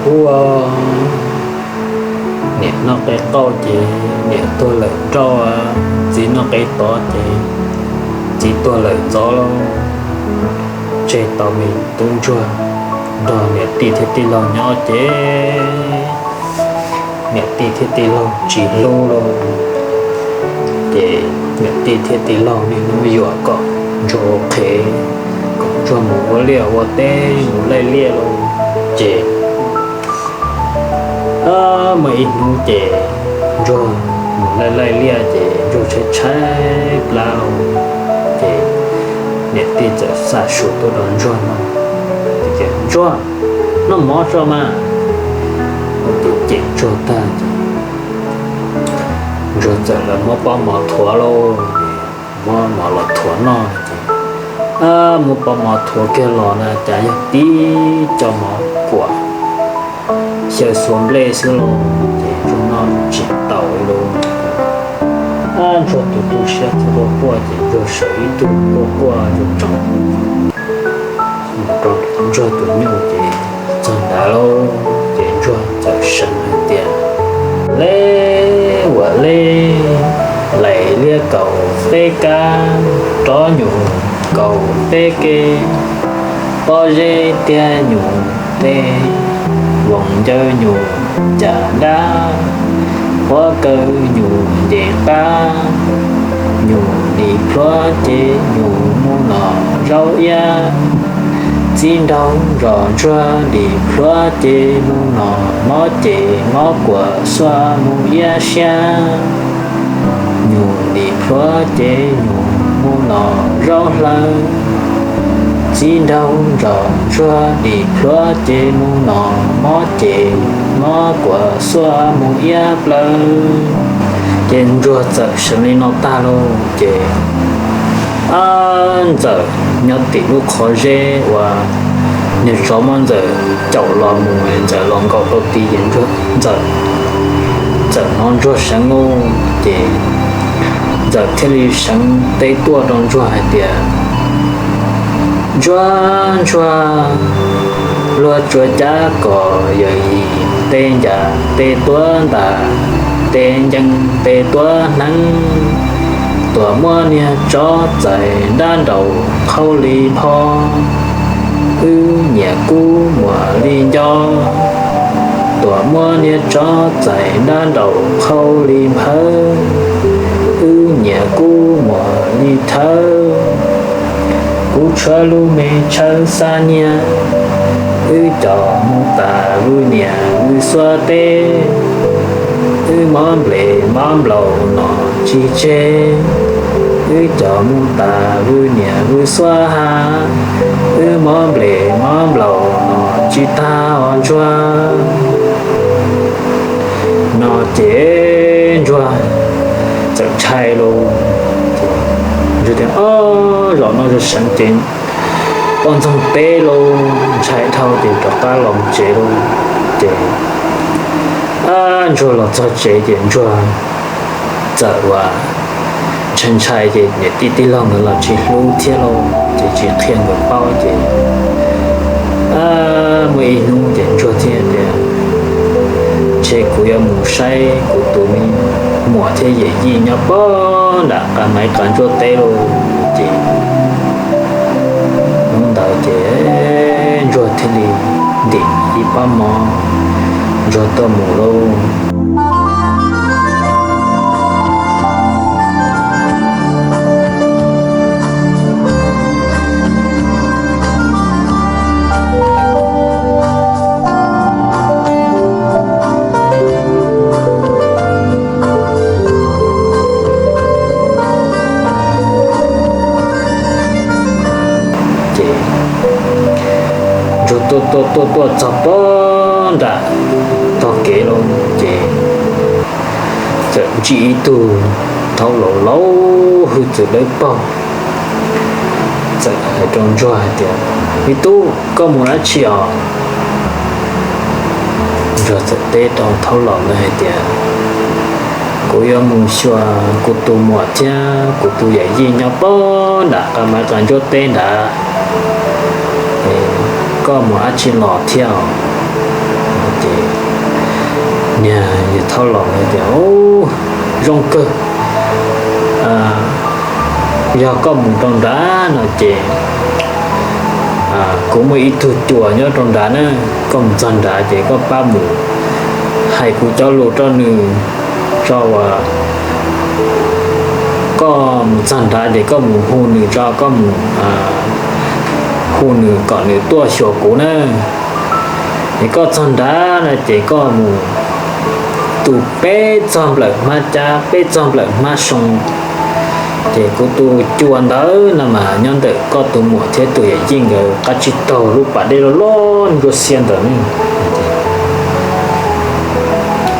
Ua, niam noj qe qaub ces niam tuag lawm nrauj, txiv noj qe tod ces txiv tuag lawm ntxov lauj. Tseg tau me tub ntsuag nrog niam tij thiab tij laug nyob ces niam tij thiab tij laug tsis hlub lauj. Ces niam tij thiab tij laug niaj hnub yuam kom ntsuag ua qhev, kom ntsuag mus ua liaj ua teb mus laij liaj lauj. Ces muaj ib hnub ces ntsuag mus laij laij liaj ces ntsuag tshaib tshaib plab lauj. Ces niam tij txawm xa su tuaj rau ntsuag noj, tias, Ntsuag, noj mov tso mas. Ces cem ntsuag tag ces ntsuag txawm lawv muab pob mov thuav lauj. Muab mov los thuav noj ces, muab pob mov thuav kiag los na cas yog tib co mov kuam xyaw xuav nplej xwb lauj. Ces ntsuag noj tsis taus li lauj. Ntsuag tus tu siab thiab quaj quaj ces ntsuag sawv ib tug quaj quaj zoo tsoom mus rau ntsuag tus nyuj ces txog nrad lauj ces ntsuag txawm seev hais tias, Le, ua le, lais liab kaum peb kab, rov nyuj kaum peb ke, pob zeb tiag nyuj tej, voos ncawg nyuj cas dab, huab kawg nyuj nce qab, nyuj dim plhuav ces nyuj mus nom zaub iab, txiv nraug nrog ntsuag dim plhuav ces mus nom mob ces mob kuam xuab mus iab siab. Nyuj dim plhuav ces nyuj mus nom zaub hlawv, txiv nraug nrog ntsuag dim plhuav ces mus nom mob ces mob kuam xuab mus iab plawv. Ces ntsuag txawm seev li no tag lauj ces ntxawm nyob tim lub qhov zeb uas niag tsov muab ntxawm caum los mus, ntxawm los nkaum rau tid ces ntxawm, ntxawm hnov ntsuag seev lauj ces ntxawm thiaj li seev teb tuaj rau ntsuag hais tias, Ntsuag, ntsuag, luag tsuas cav kom yawm yij tes ncas tes tuav ntas, tes ncees tes tuav hneev, tuam muab niag tsov txais nrab nraum qhau li npho, wb nyiam kub muam li nco. Tuam muab niag tsov txais nrab nraum qhau li nphawv, wb nyiam kub muam li thawv. Kuv tshuav lub me tshawv xa nyiaj, wb coj mus tas vwm niam vwm xuab teb. Wb mob nplej mob nplaum nom tsis tseg, wb coj mus tas vwm niam vwm xuab hav. Wb mob nplej mob nplaum nom tsis tag os ntsuag. No ces ntsuag txawm ntshai lauj. Ntsuag tias, Ob, zaum no ntsuag seev ces poj ntxoog teb lauj, ntshai dhau ces rov qab los tsev lauj. Ces ntsuag los txog tsev ces ntsuag txawm ua ntshai ntshai ces niam tij tij laug nkawd los tsis hlub thiab lauj, ces tsis qhia nkawd paub ces muaj ib hnub ces ntsuag thiaj tias, Ntshe kuv yuav mus saib kuv tus me muam thiab yawm yij nyob pog nram qab maiv qab ntsuab teb lauj. Ces hnub ntawd ces ntsuag thiaj li ntim ib pab mov ntsuag tuaj mus lauj. Ces ntsuag tuaj tuaj tuaj tuaj txog pog nram tog kev lauj ces txawm ntsib ib tug thaub laus laus hwj txwv dawb paug txawm hais rau ntsuag hais tias, Me tub, koj mus dab tsi os? Ntsuag txawm teb rau thaub laus ntawd hais tias, Kuv yuav mus xyuas kuv tus muam thiab kuv tus yawm yij nyob pog nram qab maiv qab ntsuab teb nrad. Koj mus dab tsi los thiab os? Ces niag yawg thaub laus tias, Zoo kawg, yog koj mus rau nrad no ces kuv muaj ib tug cua nyob rau nrad na, koj mus txog nrad ces koj pab mus hais kuv cov lus rau nws, tso uas koj mus txog nrad ces koj mus hu nws tso, koj mus hu nws kom nws tuaj xyuas kuv na. Es koj txog nrad na ces koj mus tu peb txog nplawm hmab cab, peb txog nplawm hmab soo, ces kuv tus cua ntawd no mas nyob ntawm koj tus muam thiab tus yawm yij nkawd qab tsib taug lub pas dej loj loj ntsuab xiab ntawd ne.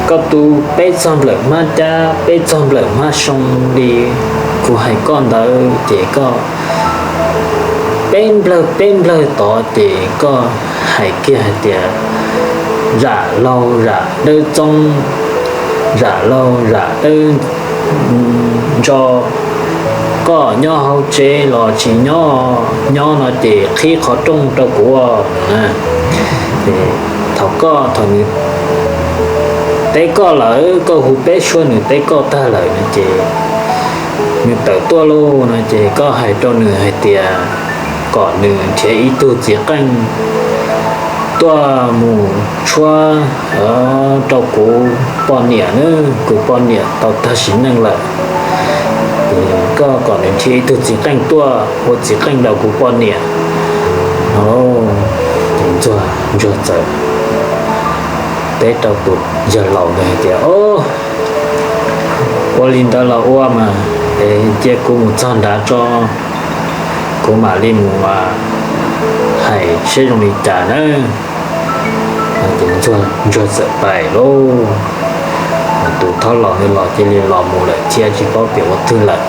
Koj tu peb txog nplawm hmab cab, peb txog nplawm hmab soo li kuv hais koj ntawd ces koj peb nplawg peb nplawg tod ces koj hais kiag hais tias, Zam laug zam dawb txoob, zam laug zam dawb ntso, koj nyob hauv tsev los tsis nyob, nyob no ces qhib qhov rooj rau kuv. Thaum koj, thaum nws teb koj lawm, koj hu peb suab nws teb koj tag lawm no ces nws tawm tuaj lauj no ces koj hais rau nws hais tias kom nws nrhiav ib tug txiv qeej tuaj mus tshuab rau kuv poj niam na, kuv poj niam tau tag sim neej lawm. Koj kom nws nrhiav ib tug txiv qeej tuaj ua txiv qeej rau kuv poj niam no. Ces ntsuag, ntsuag txawm teb rau tus yawg laus ntawd hais tias, O, ua li ntawd los ua mas, es cia kuv mus txog nrad tso, kuv mam li mus hais seb zoo li cas na. Ces ntsuag, ntsuag txawm pais lauj. Tus thaub laus ntawd los cia li los mus lawm thiab tsis paub piav ua twg lawm.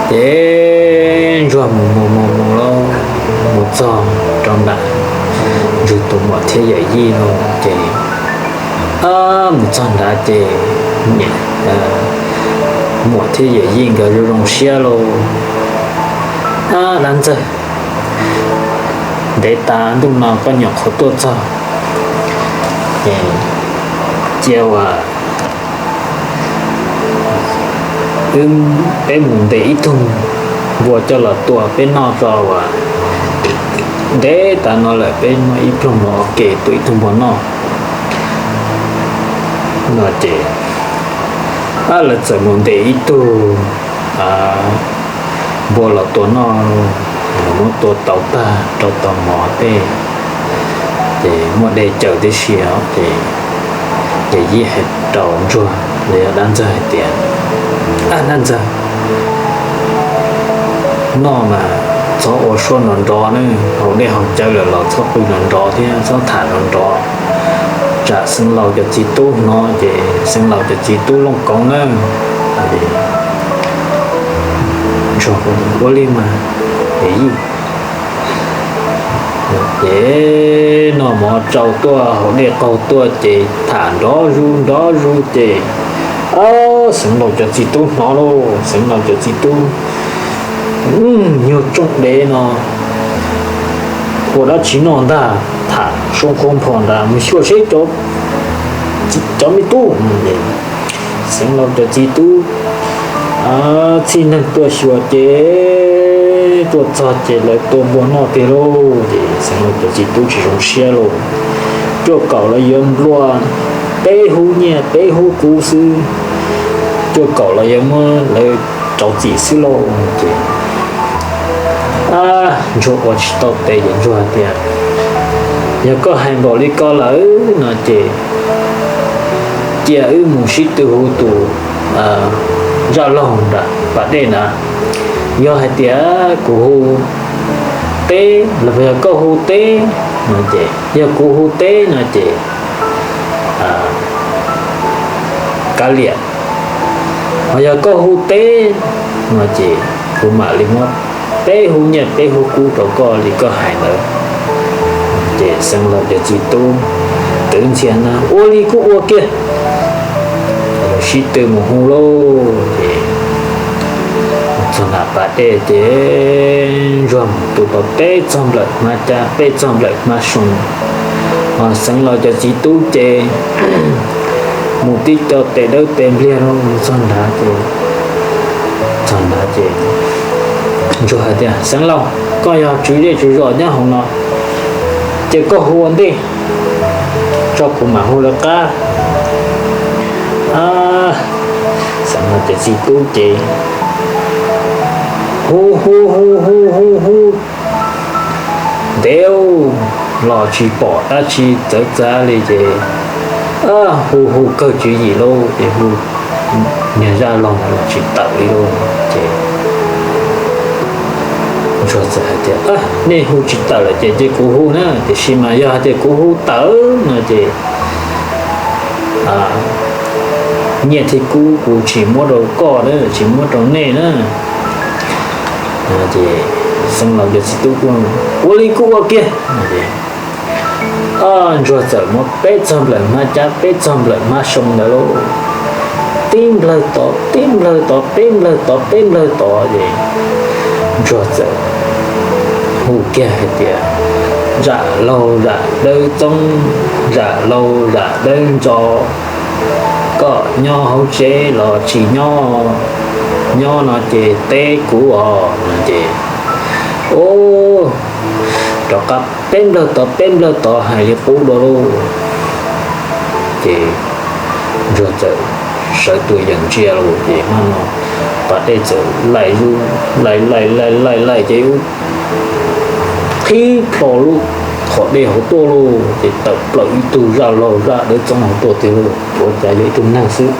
Ces ntsuag mus mus mus mus lauj, mus txog rau nram ntsuag tus muam thiab yawm yij lauj ces mus txog nrad ces niam, muam thiab yawm yij nkawd zoo zoo siab lauj. Ab, dab ntxawg, ntev tas ntuj no koj nyuam qhuav tuaj txog, ces cia uas wb, peb mus ntes ib tug npua coj los tua peb noj tso uas ntev tas no lawm peb muaj ib pluag mov ua ke tua ib tug npua noj no ces lawv txawm mus ntes ib tug npua los tua noj, muab tua tau tag rau tau mov tej, ces muaj dej cawm tib si os ces yawm yij hais rau ntsuag los yog dab ntxawg hais tias, Ab, dab ntxawg, noj mas txhob ua suab nrov nrov nawb, haus dej haus cawv lawm los txhob qw nrov nrov thiab txhob tham nrov nrov, tsam xeev laus cov txiv tub hnov ces xeev laus cov txiv tub looj koov nawb. Ntsuag, Ua li mas yawm yij. Ces noj mov tsau tuaj haus dej qaug tuaj ces tham nrov zuj nrov zuj ces xeev laus cov txiv tub hnov lauj, xeev laus cov txiv tub nyuag tsooj dev no ua dab tsi noj ntag, tham sua nqua nphos nrad mus xyuas seb cov me tub. Xeev laus cov txiv tub txhij neeg tuaj xyuas ces tuaj txog ces lawv tua npua noj tiag lauj. Ces xeev laus cov txiv tub tsis zoo siab lauj, cuaj kaum los yuav nplua peb hub nyiaj peb hub kub xwb, cuaj kaum los yuav muab lawv rau txim xwb lauj. Ces ntsuag ua tsis tau tes ces ntsuag hais tias, Yog koj hais npaum li ko lawm no ces cia wb mus sib tw hu tus zaj laug nram pas dej na. Yog hais tias kuv hu teb los yog koj hu teb no ces, yog kuv hu teb no ces kav liam, ho yog koj hu teb no ces kuv mam li muab peb hub nyiaj peb hub kub rau koj li koj hais ntawd. Ces xeev laus cov txiv tub twv ntxhias na, Ua li kuj ua kiag. Sib tw mus hu lauj. Ces txog nram pas dej ces ntsuag mus tu tau peb txog nplawm hmab cab peb txog nplawm hmab soo, Xeev Laus cov txiv tub ces mus tib co tes dawb tes npliag los mus txog nrad ces, txog nrad ces Ntsuag hais tias, Xeev Laus, koj yog tswv zej tswv zos nyob hauv no, ces koj hu ua ntej, tso kuv mam hu lawv qab. Xeev Laus cov txiv tub ces hu hu hu hu hu hu ntev los tsis pom dab tsi txawv txav li ces hu hu kawg tswv yim lauj ces hu niag zaj laug ntawd los tsis tawm li lauj ces Ntsuag txawm hais tias, Nej hu tsis tawm lawm ces cia kuv hu na, tiam sis mas yog hais tias kuv hu tawm no ces nyiaj thiab kub kuv tsis muab rau koj na, tsis muab rau nej na. Ces Xeev Laus cov txiv tub kuj, Ua li kuj ua kiag. Ntsuag txawm muab peb txog nplawm hmab cab peb txog nplawm hmab soo ntawd lauj, tib nplawg tod tib nplawg tod peb nplawg tod peb nplawg tod ces Ntsuag txawm hu kiag hais tias, Zam laug zam dawb txoob, zam laug zam dawb ntso, koj nyob hauv tsev los tsis nyob? Nyob no ces teb kuv os no ces, o, rov qab peb nplawg tod peb nplawg tod hais li qub dua lauj. Ces Ntsuag txawm sawv tus yeem ntsia lauj ces hmo no pas dej txawm laim zuj laim laim laim laim laim ces qhib plho lub qhov dej hauv tuaj lauj ces tawm plaws ib tug zaj laug zaj dawb txoob hauv tuaj tiag lauj, ua cas yog ib tug neeg xwb.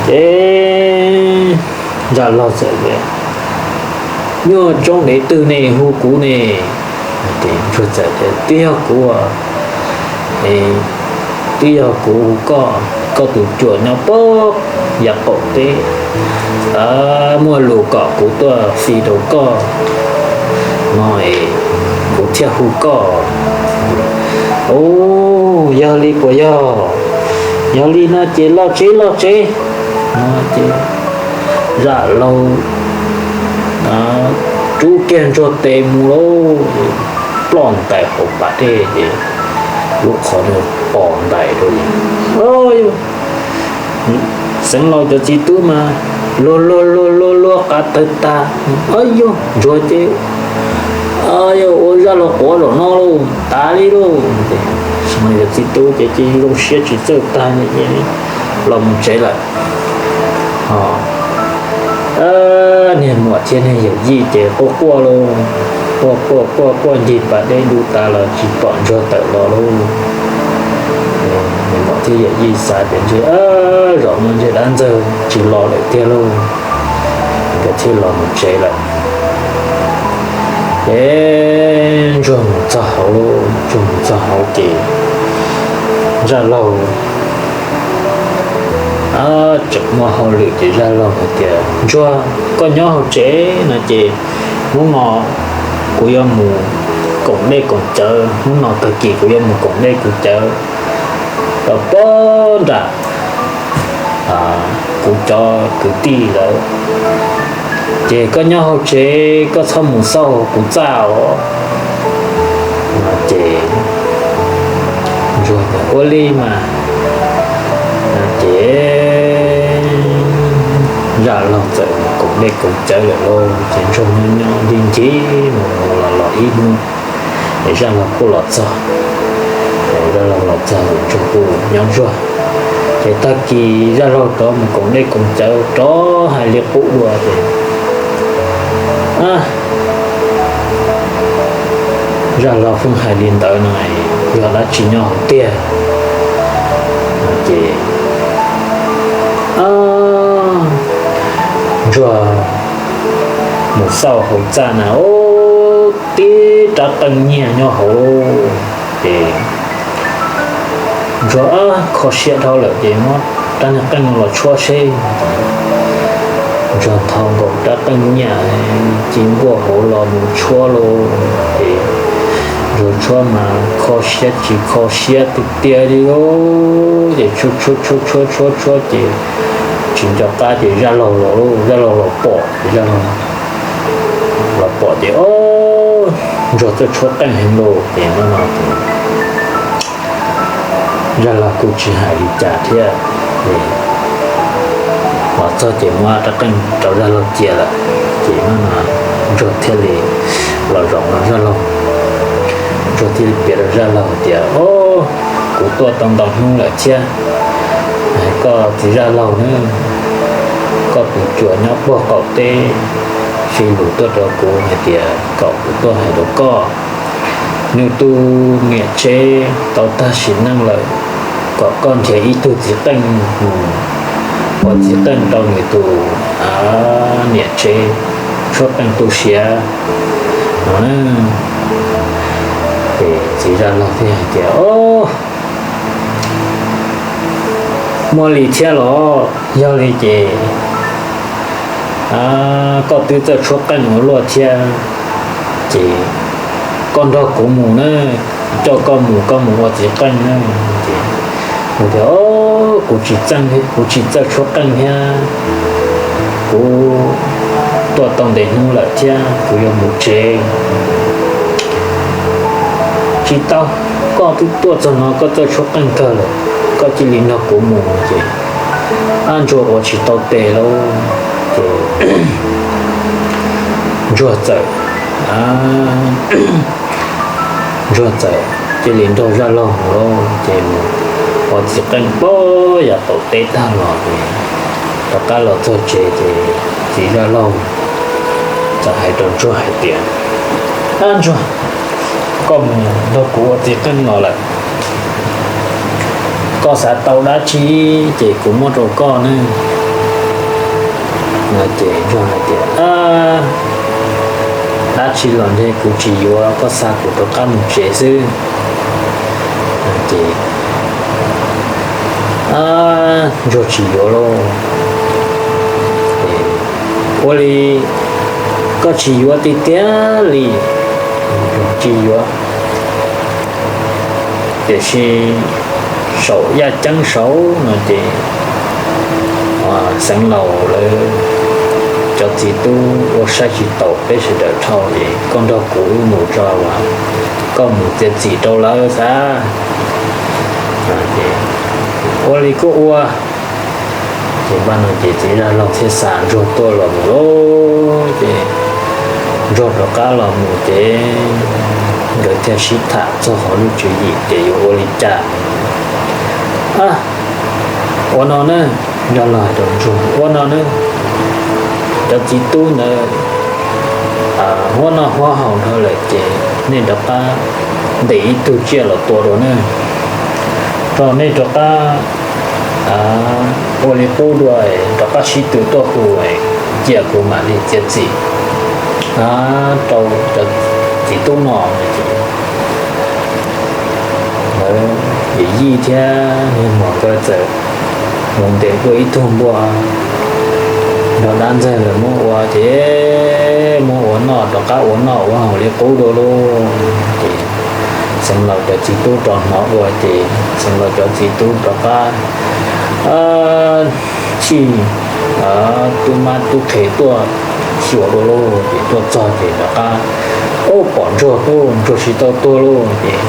Ces zaj laug txawm tias, Nyuaj tsoom dev twg ne hu kuv ne? Ces Ntsuag txawm tias, Twb yog kuv, twb yog kuv hu koj, koj tus cuam nyob pem yav qaum teb muaj lus kom kuv tuaj fij rau koj no es kuv thiaj hu koj. Ub, yog li puas yog? Yog li no ces loj tsev loj tsev no ces zaj laug rub kiag Ntsuag tes mus lauj, ploj ntais hauv pas dej ces lub qhov ntawd pom ntais rau li. Xeev Laus cov txiv tub mas luag luag luag luag luag qav tawg tag. Ab yog Ntsuag ces ua zaj laug quav zaum no lauj, tas li lauj. Xeev Laus cov txiv tub ces cia li zoo siab tsis txawj tag, los mus tsev lawm. Niag muam thiab niag yawm yij ces quaj quaj lauj, quaj quaj quaj quaj ncig pas dej du tas los tsis pom Ntsuag tawm los lauj. Niag muam thiab yawm yij xav tias ntshe zaum no ntshe dab ntxawg tsis los lawm tiag lauj, nkawd thiaj los mus tsev lawm. Ces Ntsuag mus txog hauv lauj, Ntsuag mus txog hauv ces zaj laug tseem muaj hauj lwm ces zaj laug hais tias, Ntsuag, koj nyob hauv tsev no ces hnub no kuv yuav mus koom dej koom cawv, hnub no tag kis kuv yuav mus koom dej koom cawv rau pem nram kuv cov kwv tij lawm, ces koj nyob hauv tsev koj txhob mus xauj kuv txaj os. No ces Ntsuag tias, Ua li mas. No ces zaj laug txawm mus koom dej koom cawv lawm lauj, ces Ntsuag nyob nyob ncig ncig mus los los ib hnub es zaj laug kuj los txog. Zaj laug los txog ces Ntsuag kuj nyob zuag. Ces tag kis zaj laug rov mus koom dej koom cawv rov hais li qub dua ces zaj laug pheej hais li ntawd no yog dab tsi nyob hauv tiag? Ces Ntsuag mus xauj hauv txaj na, tib rab qeej nyiaj nyob hauv lauj. Ces Ntsuag kho siab dhau lawm ces muab rab niag qeej no los tshuab seb. Ntsuag nthos nkaus rab qeej nyiaj ci npuaj hauv los mus tshuab lauj. Ces Ntsuag tshuab mas kho siab tsis kho siab tiag tiag li lauj. Ces tshuab tshuab tshuab tshuab tshuab tshuab ces tsis nco qab ces zaj laug los lauj, zaj laug los pom ces zaj laug los pom ces, o, Ntsuag txawj tshuab qeej heev lauj. Ces no no ces zaj laug kuj tsis hais li cas thiab, ces los txog ces muab rab qeej rau zaj laug cia lawm. Ces no no Ntsuag thiaj li los zaum no zaj laug, Ntsuag thiaj li piav rau zaj laug tias, O, kuv tuaj tau ntau hnub lawm thiab, koj txiv zaj laug na, koj tus cuas nyob puag qaum teb fi lus tuaj rau kuv hais tias kom kuv tuaj hais rau koj, nws tus niam tsev tau tag sim neej lawm, kom koj nrhiav ib tug txiv qeej mus ua txiv qeej rau nws tus niam tsev tshuab qeej tu siav no na. Ces txiv zaj laug thiaj hais tias, O, muaj li thiab los? Yog li ces koj twb txawj tshuab qeej ua luaj thiab, ces koj nrog kuv mus na, coj koj mus, koj mus ua txiv qeej na. Ces tias, Kuv tsis txawj, kuv tsis txawj tshuab qeej thiab, kuv tuaj tau ntev hnub lawm thiab kuv yuav mus tsev. Tsis tau, koj twb tuaj txog no koj txawj tshuab qeej kawg lawm, koj cia li nrog kuv mus. Ces ab Ntsuag ua tsis tau tes lauj, ces Ntsuag txawm, Ntsuag txawm cia li nrog zaj laug mus lauj. Ces mus ua txiv qeej puag yav qaum teb tag los ces rov qab los txog tsev ces txiv zaj laug txawm hais rau Ntsuag hais tias, Ab Ntsuag, koj mus nrog kuv ua txiv qeej no lawm, koj xav tau dab tsi ces kuv muab rau koj ne. No ces Ntsuag hais tias, Dab tsi los ntshe kuv tsis yuav, koj xa kuv rov qab mus tsev xwb. No ces Ntsuag tsis yuav lauj. Ua li koj tsis yuav tiag tiag li? Tsis yuav. Tiam sis saum yaj ceeb saud no ces Xeev Laus lawv cov txiv tub ua saib tsis taus peb sawv daws dhau, ces koj nrog kuv wb mus tso, koj mus txiav txim rau lawv xwb. Ua li kuj ua. Ces npaj no ces txiv zaj laug thiaj xa Ntsuag tuaj los mus lauj. Ces Ntsuag rov qab los mus ces nkawd thiaj sib tham txog qhov lub tswv yim ces yuav ua li cas. Ua no na, zaj laug hais rau Ntsuag, ua no na, cov txiv tub ntawd huab noj huab haus dhau lawm ces nej rov qab ntes ib tug tsiaj los tua dua na, rau nej rov qab ua li qub dua, rov qab sib tw tuaj hu, cia kuv mam li txiav txim rau cov txiv tub no. Lawv yij thiab niag muam nkawd txawm mus ntes dua ib tug npua nrog dab ntxawg lawm muab ua ces muab ua noj, rov qab ua noj ua haus li qub dua lauj. Ces Xeev Laus cov txiv tub rov hnov ua ces Xeev Laus cov txiv tub rov qab txhij tub mab tub qhe tuaj xyuas dua lauj. Ces tuaj txog ces rov qab, Ub, pom Ntsuag, Ntsuag tsis tau tuag lauj. Ces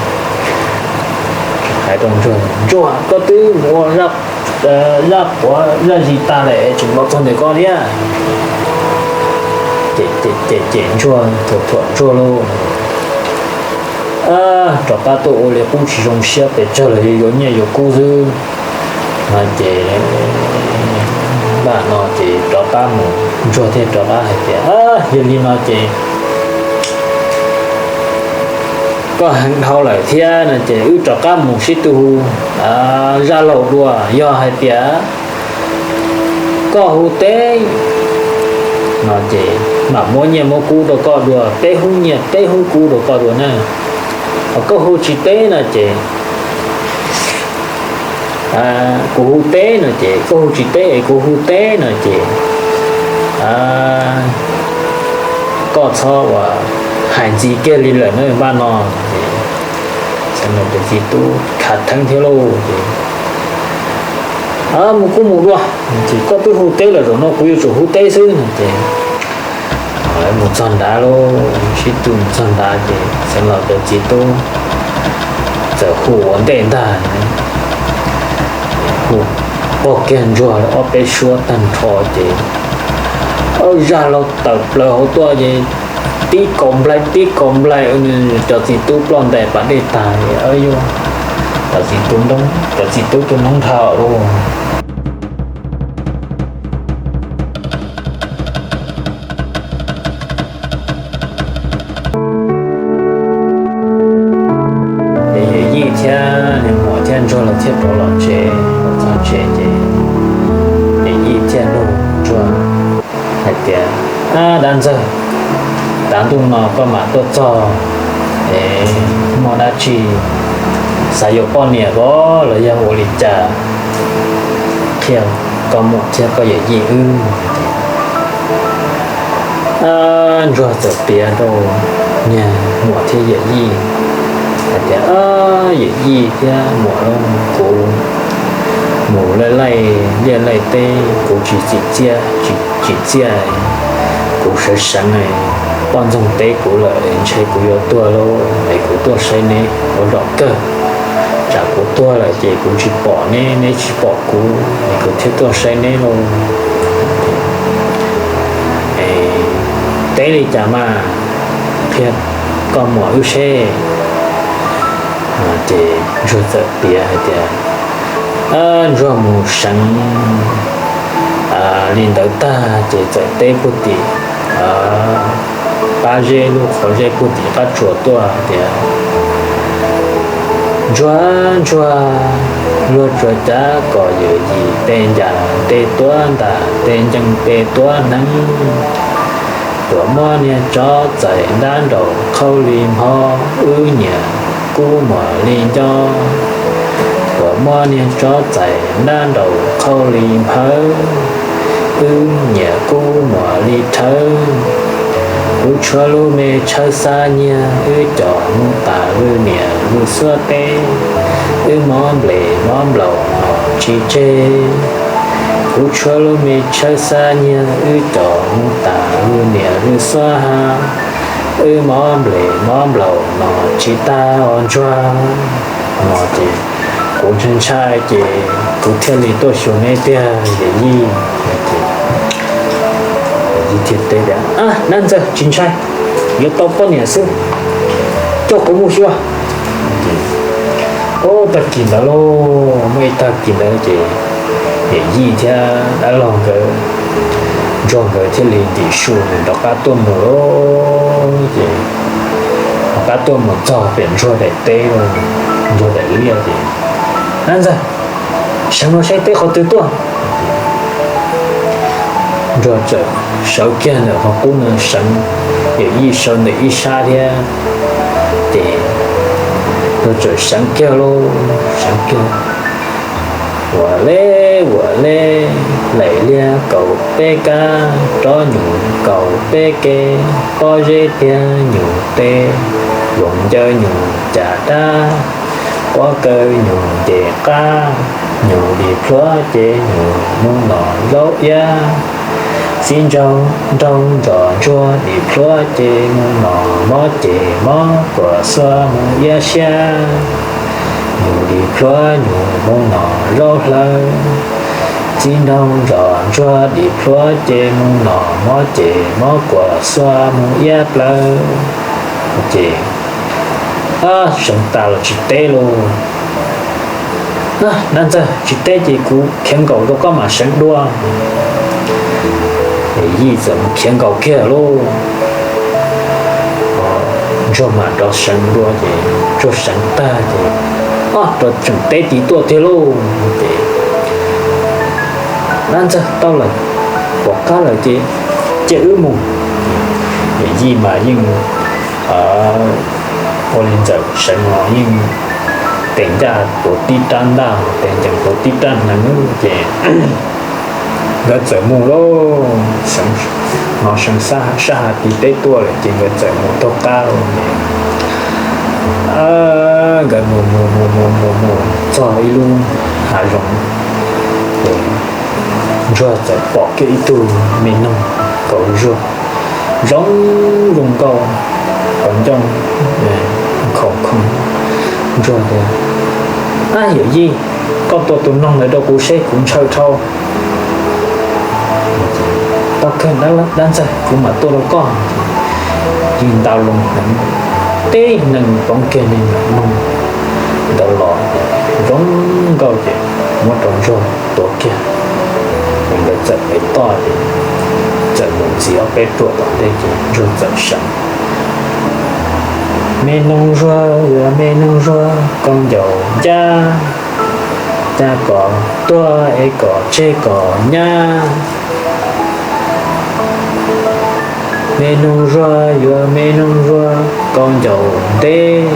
hais rau Ntsuag, Ntsuag, koj twb mus ua zaj quav zaj zis tag lawm tseem los txog ntawm koj thiab? Ces Ntsuag thuam thuam Ntsuag lauj. Rov qab tuaj ua li qub tsis zoo siab pes tsawg los yuav nyiaj yuav kub xwb. No ces npaj no ces rov qab mus, Ntsuag thiaj rov qab hais tias, Yog li no ces koj heev dhau lawm thiab no ces wb rov qab mus sib tw hu zaj laug dua, yog hais tias koj hu teb no ces mam muab nyiaj muab kub rau koj dua, peb hub nyiaj peb hub kub rau koj dua na. Ho koj hu tsis teb no ces kuv hu teb no ces, koj hu tsis teb es kuv hu teb no ces koj txhob ua hais ntxiv kiag li lawm na, npaj no. Ces txiv tub khav theeb thiab lauj ces, Mus kuj mus dua, ces koj twb hu teb lawm, zaum no kuv yuav tsum hu teb xwb no ces Lawv mus txog nrad lauj, sib tw mus txog nrad ces Xeev Laus cov txiv tub txawm hu ua ntej ntag, hu pog kiag Ntsuag ob peb suab tag nrho ces ob zaj laug tawm plaws hauv tuaj ces tib kaus nplaig tib kaus nplaig, cov txiv tub ploj ntais pas dej tas, cov txiv tub, cov txiv tub tu noob nrhau lauj. Ces Yawm Yij thiab niag Muam thiab Ntsuag lawv thiaj rov los tsev, los txog tsev ces Yawm Yij thiaj nug Ntsuag hais tias, Ab dab ntxawg, tav ntuj no koj mam tuaj txog es muaj dab tsi xav yuav poj niam los yog ua li cas qhia koj muam thiab koj yawm yij wb? Ntsuag txawm piav rau niag Muam thiab Yawm Yij hais tias, Yawm Yij thiab Muam lauj, kuv mus laij laij liaj laij teb kuv tsis txim txiaj, tsis txiaj, kuv seev seev, poj ntxoog teb kuv lawm ntshe kuv yuav tuag lauj, es kuv tuaj saib neb ua zaum kawg. Tsam kuv tuag lawm ces kuv tsis pom neb, neb tsis pom kuv, es kuv thiaj tuaj saib neb lauj. Teb li cas mas, qhia koj muam wb seb. Ces Ntsuag txawm piav hais tias, Ntsuag mus seev li ntawd tag ces txawm teb puag tim qab zeb, lub qhov zeb puag tim qab tsuas tuaj tias, Ntsuag, Ntsuag, luag tsuas cav kom yawm yij tes ncas tes tuav ntas, tes ncees tes tuav hneev, tuam muab niag tsov txais ntab nraum qhauv li npho, wb nyiam kub muam li nco. Tuam muab niag tsov txais ntab nraum qhauv li nphawv, wb nyiam kub muam li rhawv. Kuv tshuav lub me tshawb xab nyiag, wb coj mus tas lwj niam lwj xuab teb, wb mob nplej mob nplaum los tsis tseg. Kuv tshuav lub me tshawb xab nyiag, wb coj mus tas lwj niam lwj xuab ha, wb mob nplej mob nplaum los tsis tag os Ntsuag. No ces kuv ntshai ntshai ces kuv thiaj li tuaj xyuas neb tiag yawm yij. Yawm yij thiaj teb tias, Ab dab ntxawg, tsis ntshai, yuav tau poj niam xwb, coj kuv mus xyuas. Ces tag kis ntawd lauj, muaj ib tag kis ntawd ces yawm yij thiab dab laug nkawd, Ntsuag nkawd thiaj li ntim su rov qab tuaj mus lauj. Ces rov qab tuaj mus txog pem Ntsuag daim teb, Ntsuag daim liaj ces, Dab ntxawg, seev no saib teb qhov twg tuaj. Ntsuag txawm sawv kiag ntawm qhov qub no seev, yawm yij sawv ntawm ib sab thiab. Ces Ntsuag txawm seev kiag lauj, seev kiag. Ua le, ua le, laim liaj kaum peb kab, rov nyuj kaum peb ke, pob zeb tiag nyuj teb, loos ncaws nyuj cas dab, pob kawg nyuj nce qab, nyuj dim plhuav ces nyuj mus nom zaub iab. Txiv nraug nraug ntsos ntsuag dim plhuav ces mus nom mob ces mob kuam xuab mus iab siab. Nyuj dim plhuav nyuj mus nom zaub hlawv. Txiv nraug ntsos ntsuag dim plhuav ces mus nom mob ces mob kuam xuab mus iab plawv. Ces seev tas los tsis teb lauj. Dab ntxawg, tsis teb ces kuv khiav nkaum rau koj mam seev dua. Yij txawm mus khiav nkaum kiag lauj. Ntsuag mam rov seev dua ces Ntsuag seev tag ces rov tseem teb tiv tuaj tiag lauj. Ces, Dab ntxawg, tau lawm, pom qab lawm ces cia wb mus. Yij mas yeej ua li ntxawm seev los yeej tes ncaj tuav tib rab ntaj, tes ncees tuav tib rab hneev ces nkawd txawm mus lauj. Hnov seev sab hav tiv teb tuaj lawm ces nkawd txawm mus taug qab lauj. Nkawd mus mus mus mus mus mus txog ib lub hav zoov, Ntsuag txawm pom kiag ib tug me noog kaum zuag zoo zoo nkauj, qhov ncauj khov khov. Ntsuag tias, Ab yawm yij, koj tua tus noog ntawd rau kuv seb kuv ntshaw dhau. Tau kawg dab ntxawg, kuv mam tua rau koj. Yij nta loo heev, tib neeg poob kiag neeg noog ntawd los zoo nkauj ces muab rau ntsuag tua kiag. Ces nkawd txawm ev toj ces txawm mus ntxiv ob peb ruam tom ntej ces ntsuag txawm seev, Me noog zuag yuav me noog zuag, koj ncaus ncaj, ncaj kom tuag es kom tseg kom nyab. Me noog zuag yuav me noog zuag, koj ncaus ntev,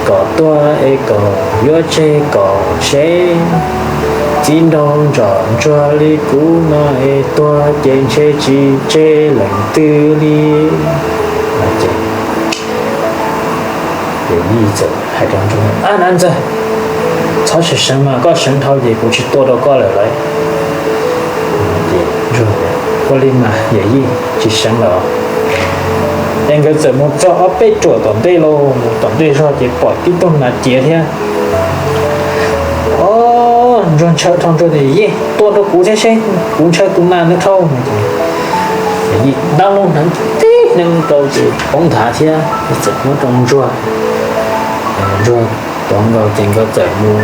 kom tuag es kom yuav tseg kom seb. Txiv nraug ntsom ntsuag li kuv no es tuag ces ntshe tsis tseg leej twg li. Ces yawm yij txawm hais rau ntsuag, Ab dab ntxawg, txhob seev seev mas, koj seev dhau ces kuv tsis tua rau koj lawm lauj. Ces ntsuag, Ua li mas yawm yij, tsis seev lawm. Es nkawd txawm mus txog ob peb ruam tom ntej lauj, mus tom ntej zog ces pom tib tug nas ciav thiab. Ob, ntsuag ntshaw dhau, ntsuag tias, Yij, tua rau kuv thiab seb, kuv ntshaw tus nas ntawd dhau. Yij dab lub hneev tib hneev rau ces poob nthav thiab, txawm muab rau ntsuag. Ntsuag tuav nkaus ces nkawd txawm mus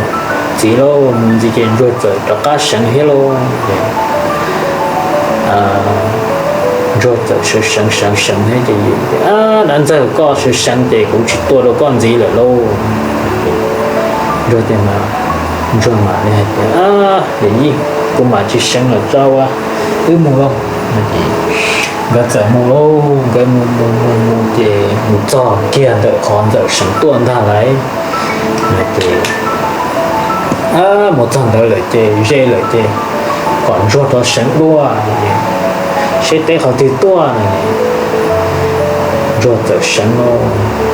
ntxiv lauj, mus ntxiv ces ntsuag txawm rov qab seev thiab lauj. Ntsuag txawm seev seev seev seev thiab ces, Ab dab ntxawg, koj seev seev ces kuv tsis tua rau koj ntxiv lawm lauj. Ntsuag tias, Ntsuag mam li hais tias, Yawm yij, kuv mam tsis seev lawm tso, ua wb mus lauj. Nkawd txawm mus lauj, nkawd mus mus mus mus ces mus txog kiag ntawm qhov ntxawm seev tuaj ntag lauj. Ces mus txog ntawd lawm ces ze lawm ces kom ntsuag rov seev dua, seb teb qhov twg tuaj no. Ntsuag txawm seev lauj,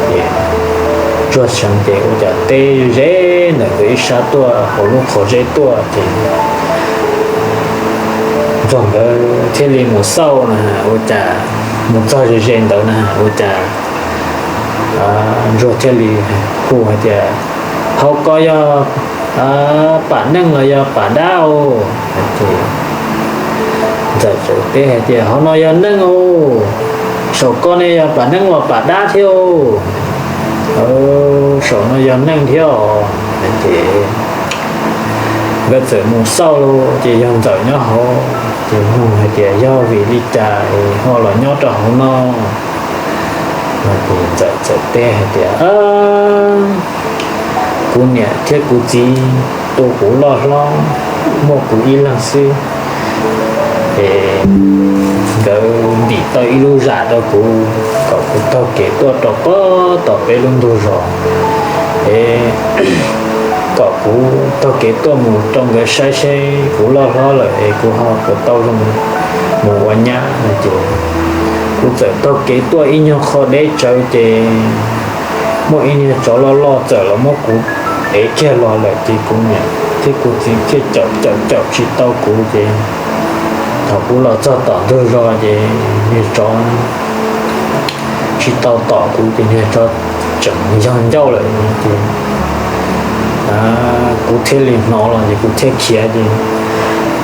ces ntsuag seev ces ua cas teb ze ntawm nkawd ib sab tuaj hauv lub qhov zeb tuaj ces ntsuag nkawd thiaj li mus xauj na, ua cas mus txog ze ze ntawd na, ua cas ntsuag thiaj li hu hais tias, Hauv ko yog pam neej los yog pam dab os? Ntxawm txawm teb hais tias, Hauv no yog neej os. Saum ko ne yog pam neej los pam dab thiab os? Saum no yog neej thiab os. Ces nkawd txawm mus xauj lauj, ces yog ntxawm nyob hauv. Ces nug hais tias, Yog vim li cas es ho los nyob rau hauv no? Ntxawm txawm teb hais tias, Kuv niam thiab kuv txiv tu kuv loj hlob, muaj kuv ib leeg xwb. Es nkawd ntim tau ib lub zam rau kuv kom kuv taug kev tuaj rau pem tom peb lub ntug zos. Es kom kuv taug kev tuaj mus rau nkawd saib seb kuv loj hlob lawm es kuv ho puas tau zoo mus ua nyab no. Ces kuv txawm taug kev tuaj ib nyuag qho deb tsawv ces muaj ib niag tsov loj loj txawm los muab kuv ev kiag los lawm ces kuv niam thiab kuv txiv thiaj caum caum caum tsis tau kuv ces thaum kuv los txog tom ntug zos ces niag tsov tsis tau tom kuv ces niag tsov tseem yog ncauj lawm ces kuv thiaj li hnov los ces kuv thiaj khiav ces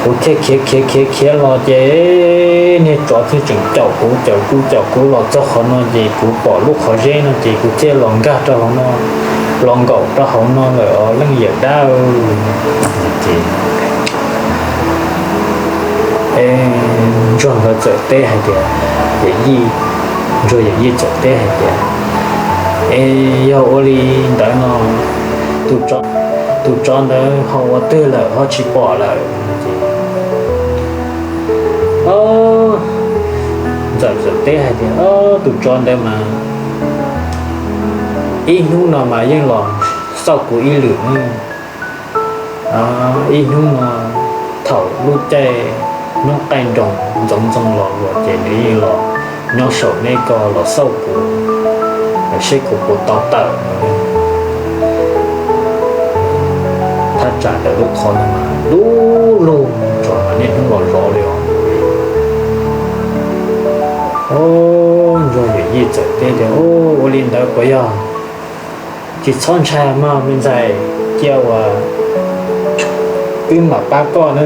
kuv thiaj khiav khiav khiav khiav los ces niag tsov thiaj tseem caum kuv caum kuv caum kuv los txog qhov no ces kuv pom lub qhov zeb no ces kuv thiaj los nkag rau hauv no, los nkaum rau hauv no lawm os leej yawm dab. Ces ntsuag nkawd txawm teb hais tias, Yawm yij, ntsuag yawm yij txawm teb hais tias, Es yog ua li ntawd no, tus tsov ntawd ho ua twg lawm ho tsis pom lawm? Ces ntxawm txawm teb hais tias, Tus tsov ntawd mas ib hnub no mas yeej los xauj kuv ib lwm ne. Ib hnub no thaum lub caij hnub qaij nroos ntxoov ntxoo los luas ces nws yeej los nyob saum nej ko los xauj kuv, seb kuv puas tau tawm. Thaj tsam ntawm lub qhov ntawd mas dub lug, tsov mas niaj hnub los zov li os. Ntsuag yawm yij txawm teb tias, Ua li ntawd puas yog? Tsis txhob ntshai mog me ntxhais, cia uas wb mam pab koj ne,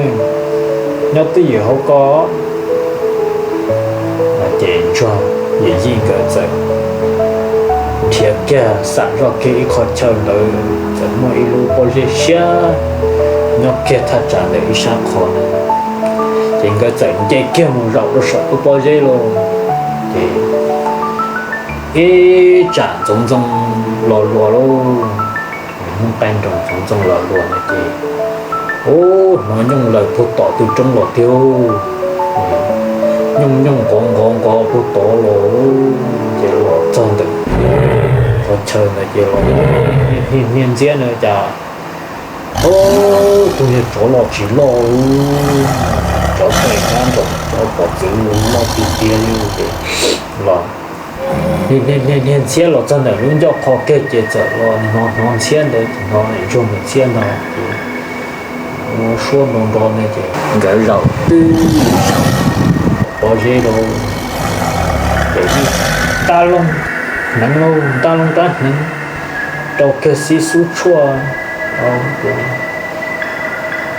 nyob twj ywm hauv ko. Ces ntsuag yawm yij nkawd txawm nrhiav kiag xam zoj kiag ib qho chaw ntawd txawm muaj ib lub pob zeb siab nyob kiag thaj tsam ntawm ib sab qhov. Ces nkawd txawm nce kiag mus zaum rau saum lub pob zeb lauj. Ces ib tsam ntxoov ntxoo los luas lauj, hnub qaij nroos ntxoov ntxoo los luas no ces, ub, hnov nyooj laws puag tom tw roob los tiag. Nyooj nyooj nqov nqov nqov puag tod los, ces los txog ntawm qhov chaw ntawd ces los hnia hnia ntxiab na cas, ub, tus niag tsov los tsis loj, tsov txawm nyob nraum cov pov txwv loj tiag tiag li ces los hnia hnia ntxiab los txog ntawm lub ncauj qhov kiag ces txawm los hnov hnov ntxiab ntawd ces hnov ntsuag mus ntxiab no ces ua suab nrov nrov ne ces nkawd zaum twb saum pob zeb lauj, ces ib tab looj hneev lauj, tab looj tab hneev rau kiag xib xub tshuaj,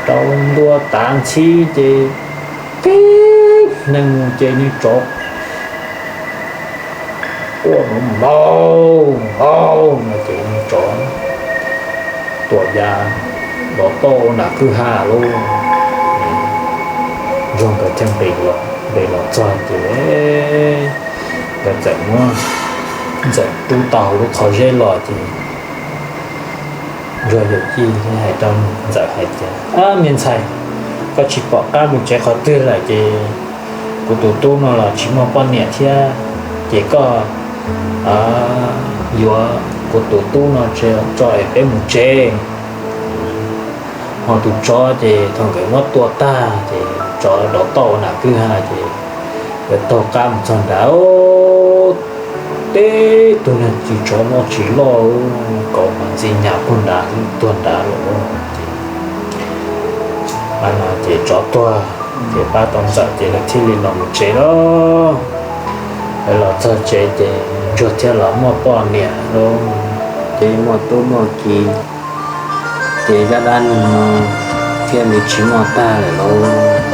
rau ntua tav ntxhib ces tib hneev mus ces niag tsov quaj nrov npaug npaug no ces niag tsov tuam ya los toj ua nram kwj ha lauj. Ntsuag nkawd thiaj nqis los, nqis los txog ces nkawd txawm muab Ntxawm rub tau hauv lub qhov zeb los ces Ntsuag yawm yij hais rau Ntxawm hais tias, Ab me ntxhais, koj tsis pom qab mus tsev qhov twg lawm ces kuv tus tub no los tsis muaj poj niam thiab, ces koj yuav kuv tus tub no tso es peb mus tsev. Ho tus tsov ces thaum nkawd muab tua tag ces tsov rov toj ua nram kwj ha ces nkawd taug qab mus txog nrad, teb tug niag txiv tsov no tsis loj, kauv mas ntxi nyas puag nrad tuag nrad lawm. Ces tsov tuag ces pab tau Ntxawm ces lawv thiaj li los mus tsev lauj. Lawv los txog tsev ces Ntsuag thiaj los muaj poj niam lauj, ces muaj tub muaj ki, ces zaj dab neeg no thiaj li tsis muaj tag lawm lauj.